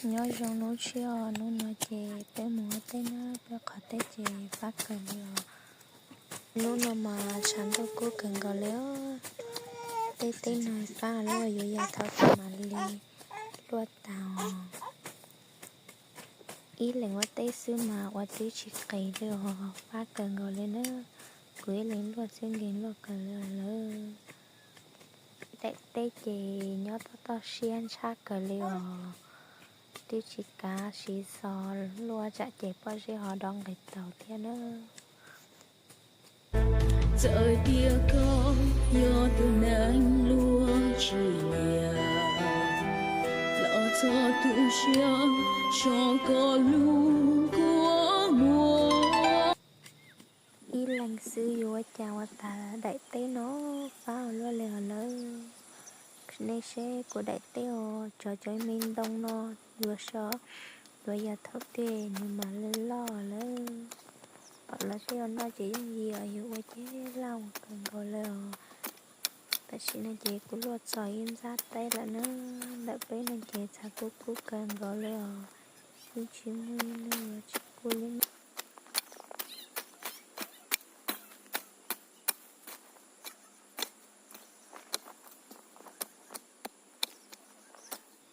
Nyob zoo hnub tshiab os, hnub no ces peb mus ua teb na, peb qhov teb ces fab kawg li os. Hnub no mas tshav ntuj kub kawg nkaus li os. Tej teb no fab luaj yuav yog thaum twg mam li luaj tas os. Ib leeg ua teb xwb mas ua twb tsis qis li os, fab kawg nkaus li na. Kuv ib leeg luaj xwb nkees luaj kawg li os lawm. Daim teb ces nyob toj toj siab ntshab kawg li os, twb tsis kav siv xov luaj tsam ces pob zeb ho dov nqis taus thiab na. Txawm tias koj yog tus neeg luag tsis nyiam, los txog tu siab so koj lub kua muag. Ib leeg xwb yuav ua cas ua tas daim teb no fab luaj li os lawm. Nej seb kuv daim teb os, tsov cov me ntoo no yuav so, yuav yog thaum twg nws mam li loj lawm. Pom lawv tej ua noj ces yooj yim os, yus ua ces laj ua kawg nkaus li os. Tam sim no ces kuv luaj txog ib ntxab teb lawm na, ntawm peb no ces tshav kub kub kawg nkaus li os, yeej tsis muaj ib leeg yuav tsis kub li.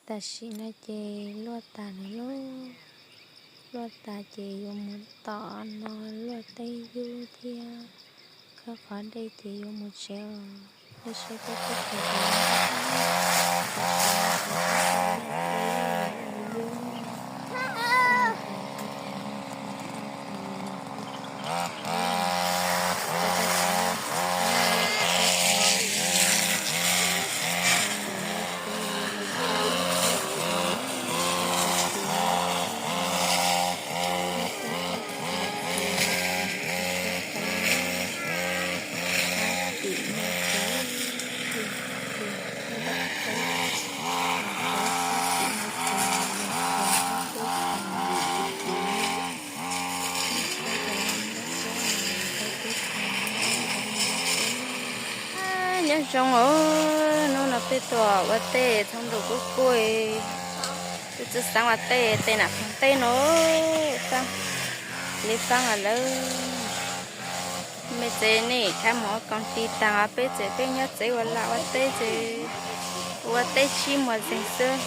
Tam sim no ces luaj tas lawm lauj, luaj tas ces yuav mus tom no luaj teb yub thiab khawb qhov dej ces yuav mus tsev os. Nej saib peb teb chaws. Nyob zoo os, hnub no peb tuaj ua teb txog ntuj kub kub, peb txawj xav ua teb, tej nam khoom teb no li fab lawm. Mej tsev nej khab mus ua koom tis taag, peb tsev peb nyob tsev ua lam ua teb ces ua teb tsib muag zeeg xwb.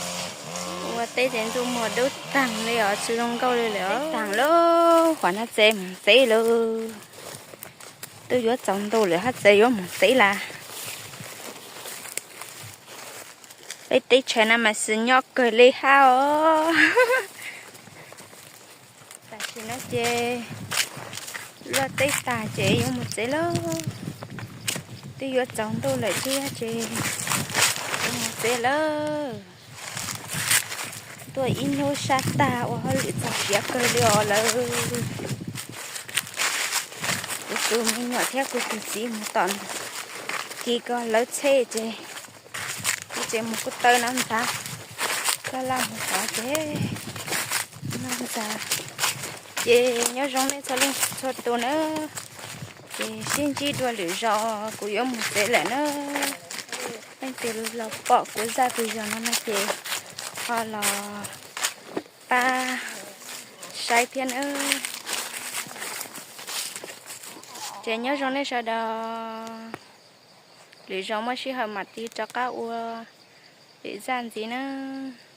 Ua teb ces ntuj muag dub taag li os, tsis zoo nkauj li lawm. Taag lawm, qhov no tsev mus tsev lawm. Twb yuav tsaus ntuj lawm hab tsev yuav mus tsev lawm. Peb teb chaws no mas xwm nyob kawg li hab os. Tam sim no ces luaj teb tag ces yuav mus tsev lawm. Twb yuav tsaus ntuj lawm thiab ces yuav mus tsev lawm. Tuaj ib hnub sab tag ua hauj lwm txog siav kawg li os lawm. Kuv tus me nyuam thiab kuv tus txiv mus tom kis koj lawv tsheb ces kuv tseem mus kuv taw no ntag. Koj laj mus tod ces no ntag. Ces nyob zoo nej txhua leej txhua tus na. Ces sib ntsib dua lwm zaus, kuv yuav mus tsev lawm na. Leej twg los pom kuv zaj video no no ces ho los pab saib thiab na. Ces nyob zoo nej sawv daws, lwm zaus muaj sij hawm mam li rov qab ua lwm zaj ntxiv nawb.